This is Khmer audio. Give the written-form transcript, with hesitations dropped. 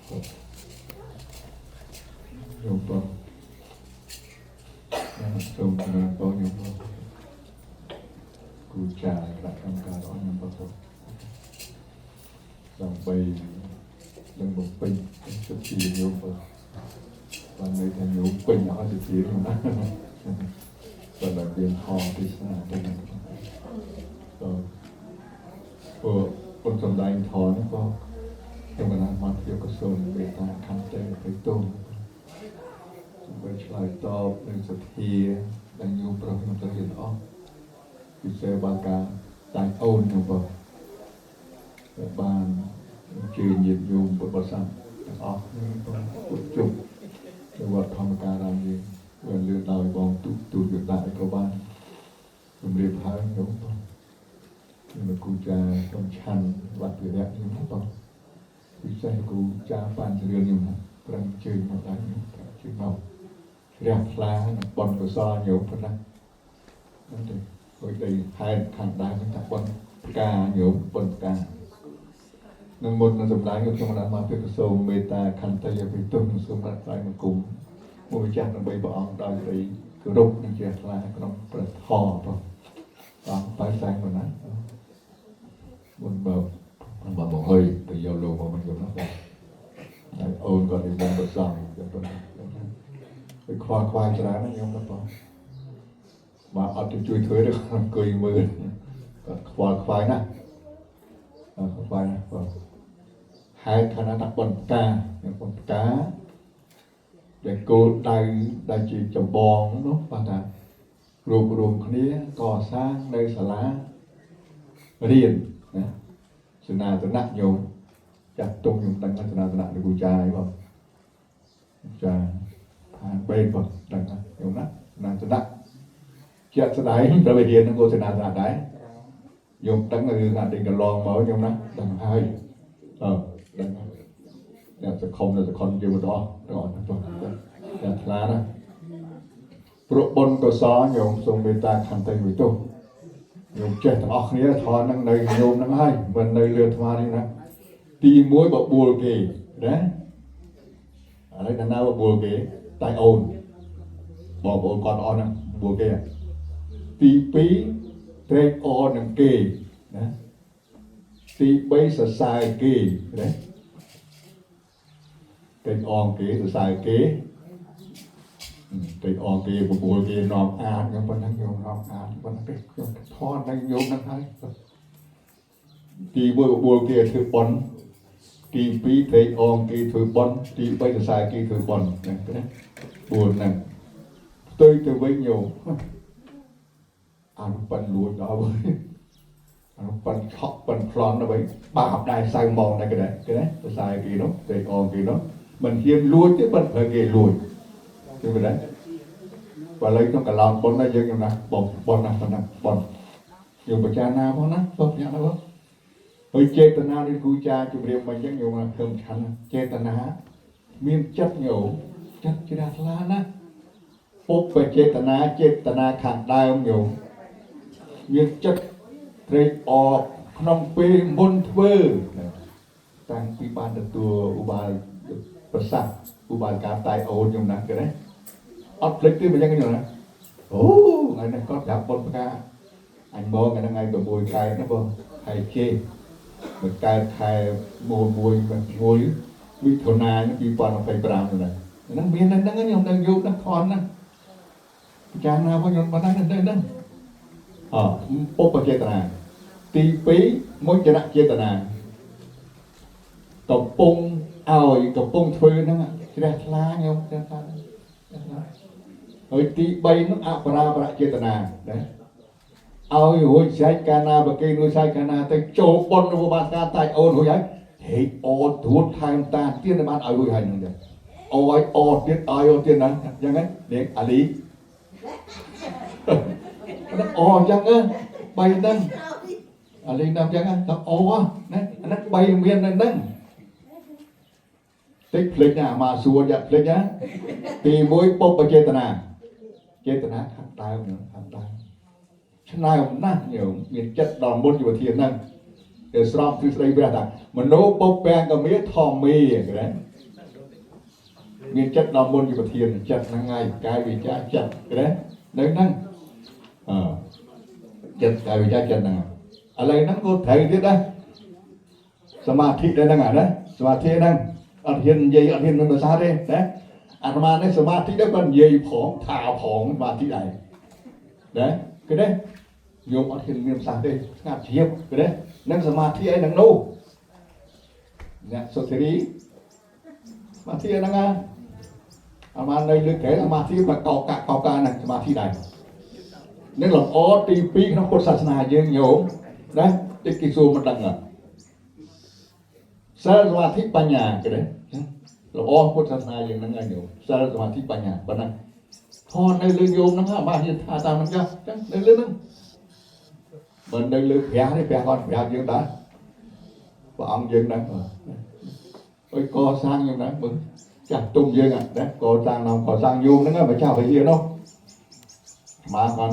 ញោមបងសូមចម្រើនពរញោមបងគូចារគណៈកម្មការរបស់ញោមបងដើម្បីនឹងបំពេញសទ្ធាញោមបងបានន័យថាញោមពេញអស់សទ្ធាខ្ញុំណាបើតែមានហោទេសនាទៅហ្នឹងក៏ពួកពុទ្ធសម្ដែងធម៌នេះក៏ខ្ញុំកណាមកធៀបក៏សូមមេត្តាខន្តីទៅទងដើម្បីឆ្លើយតបនឹងសទ្ធាដែលញោមប្រុសខ្ញុំទៅរៀនអស់ពិសេសបានការតែងអូនញោមបងដែលបានអញ្ជើញញាតិញោមពុទ្ធបរិស័ទទាំងអស់គ្នាបងពុទ្ធជុំនៅវត្តធម្មការាមយើងវាលឿនដោយបងទូទូយុទ្ធអីក៏បានជម្រាបហើយញោមបងខ្ញុំគូចាសំឆាន់វត្តវិរៈខ្ញុំបងពិសេសគូចាបានរឿងខ្ញុំណាប្រឹងជើញមកដែរខ្ញុំប្រឹងជើញមកជ្រះថ្លានឹងបុណ្យកុសលញោមប៉ុណ្ណាហ្នឹងទេហើយដីហេតុខាងដើមហ្នឹងថាបុណ្យផ្កាញោមបុណ្យផ្កានឹងមុននឹងសម្ដែងខ្ញុំបានមកពីក្រសូមមេត្តាខន្តីអភិទុះនិងសូមកាត់ថ្លៃបង្គំមួយម្ចាស់ដើម្បីព្រះអង្គដោយក្តីគោរពនិងជ្រះថ្លាក្នុងព្រះធម៌បងបាទបែរសែងប៉ុណ្ណាមុនបើបើមកហើយទៅយកលោកមកមិនយល់ណាបងហើយអូនក៏និមន្តប្រសងចឹងប៉ុណ្ណាហើយខ្វល់ខ្វាយច្រើនណាស់ញោមបងបើអត់ទៅជួយធ្វើទេគាត់អង្គុយមើលគាត់ខ្វល់ខ្វាយណាស់គាត់ខ្វាយណាស់បងហេតុខណៈថាបុណ្យផ្កាបុណ្យផ្កាដែលគោលដៅដែលជាចម្បងនោះបាទថារួបរวมគ្នាកសាងនៅសាលារៀនណាសេនាសនៈញោមចាស់ទុំខ្ញុំដឹងសេនាសនៈលោកគ្រូចាយបងចាផានបេនបងដឹងណាញោមណាសេនាសនៈជាក់ស្ដែងព្រះវិហារនឹងក៏សេនាសនៈដែរញោមដឹងរឿងអតីតកន្លងមកញោមណាដឹងហើយអឺដឹងហើយអ្នកសង្គមនៅសង្គមយើងបន្តទាំងអស់ហ្នឹងបងតែថ្លាណាព្រោះបុណ្យកុសលញោមសូមមេត្តាខន្តីវិទុញោមចេះទាំងអស់គ្នាថនហ្នឹងនៅញោមហ្នឹងហើយមិននៅលើអាត្មានេះណាទី1បបួលគេណាឥឡូវណាបបួលគេតែអូនបងប្អូនគាត់អស់ហ្នឹងបបួលគេទី2ត្រេកអរនឹងគេណាទី3សរសើរគេណាត្រេកអរគេសរសើរគេត្រេកអរគេបបួលគេនាំអានខ្ញុំប៉ុណ្ណឹងខ្ញុំនាំអានប៉ុណ្ណឹងទេខ្ញុំថននៅញោមហ្នឹងហើយទី1បបួលគេធ្វើបុណ្យទី2ត្រេកអរគេធ្វើបុណ្យទី3សរសើរគេធ្វើបុណ្យហ្នឹងណា4ហ្នឹងផ្ទុយទៅវិញញោមអានោះប៉ិនលួចដល់វិញអានោះប៉ិនឆក់ប៉ិនប្លន់ដល់វិញបាបដែរសៅម៉ងដែរគេដែរគេណាសរសើរគេនោះត្រេកអរគេនោះមិនហ៊ានលួចទេប៉ុន្តែប្រើគេលួចជឿទេបើឥឡូវក្នុងកឡោនប៉ុនណាយើងខ្ញុំណាបងប៉ុនណាប៉ុណ្ណាប៉ុនយើងពិចារណាផងណាបងពិចារណាបងហើយចេតនានេះគូចាជម្រាបមកអញ្ចឹងញោមណាខឹមឆាន់ចេតនាមានចិត្តញោមចិត្តជ្រះថ្លាណាស់ពុបចេតនាចេតនាខាងដើមញោមមានចិត្តត្រេកអរក្នុងពេលមុនធ្វើតាំងពីបានទទួលឧបាយប្រសាសន៍ឧបាយការតៃអូនញោមណាគេណាអត់ភ្លេចទេមិនយ៉ាងញោមណាអូថ្ងៃនេះគាត់ប្រាប់បុណ្យផ្កាអញមកថ្ងៃហ្នឹងថ្ងៃ6ខែណាបងខែជេមួយកើតខែ1 1 1មិថុនា2025ហ្នឹងហ្នឹងមានហ្នឹងខ្ញុំនៅយូរណាស់ថនណាពិចារណាផងខ្ញុំប៉ុណ្ណាហ្នឹងហ្នឹងអពុបចេតនាទី2មុចនចេតនាកំពុងឲ្យកំពុងធ្វើហ្នឹងជ្រះថ្លាខ្ញុំជ្រះថ្លាជ្រះថ្លាហើយទី3នោះអបរាបរចេតនាណាឲ្យរួចស្រេចកាលណាបើគេរួចស្រេចកាលណាទៅចូលបុណ្យរបស់បាសកាតាច់អូនរួចហើយហេអូត្រួតថែមតាទៀតបានឲ្យរួចហើយហ្នឹងចឹងអូឲ្យអូទៀតឲ្យអូទៀតណាអញ្ចឹងហ្នឹងនាងអាលីអូអញ្ចឹងណាបីហ្នឹងអាលីណាំអញ្ចឹងណាអូណាអាហ្នឹងបីមាននៅហ្នឹងតិចភ្លេចណាអាមកសួរយ៉ាភ្លេចណាទី1ពុបចេតនាចេតនាខាងដើមខាងដើមឆ្នើមណាស់ញោមមានចិត្តដល់មុនយុវធានហ្នឹងគេស្រង់ទ្រឹស្ដីព្រះថាមโนពុបពាំងកមាធម្មាគេណា មានចិត្តដល់មុនជាប្រធានចិត្តហ្នឹងហើយកាយវិចាចិត្តទេនៅហ្នឹងអឺចិត្តកាយវិចាចិត្តហ្នឹងឥឡូវហ្នឹងក៏ត្រូវទៀតដែរសមាធិដែរហ្នឹងអាណាសមាធិហ្នឹងអត់ហ៊ាននិយាយអត់ហ៊ានមានភាសាទេណាអាត្មានេះសមាធិដែរគាត់និយាយផងថាផងសមាធិដែរណាគេទេញោមអត់ហ៊ានមានភាសាទេស្ងាត់ជ្រាបគេទេនឹងសមាធិអីហ្នឹងនោះអ្នកសុធារីសមាធិហ្នឹងណាអាត្មានៅលើក្រែសមាធិបកកកកកាហ្នឹងសមាធិដែរនឹងលម្អទី2ក្នុងពុទ្ធសាសនាយើងញោមណាតិចគេសួរមិនដឹងសិលសមាធិបញ្ញាគេទេលម្អពុទ្ធសាសនាយើងហ្នឹងហើយញោមសិលសមាធិបញ្ញាប៉ុណ្ណឹងធននៅលើញោមហ្នឹងបាទនិយាយថាតាមហ្នឹងចាស់ចឹងនៅលើហ្នឹងបើនៅលើព្រះនេះព្រះគាត់ប្រាប់យើងដែរព្រះអង្គយើងហ្នឹងអុយកសាងយើងហ្នឹងមើលចាស់ទុំយើងណាកសាងនំកសាងញោមហ្នឹងម្ចាស់វិហារនោះមកគាត់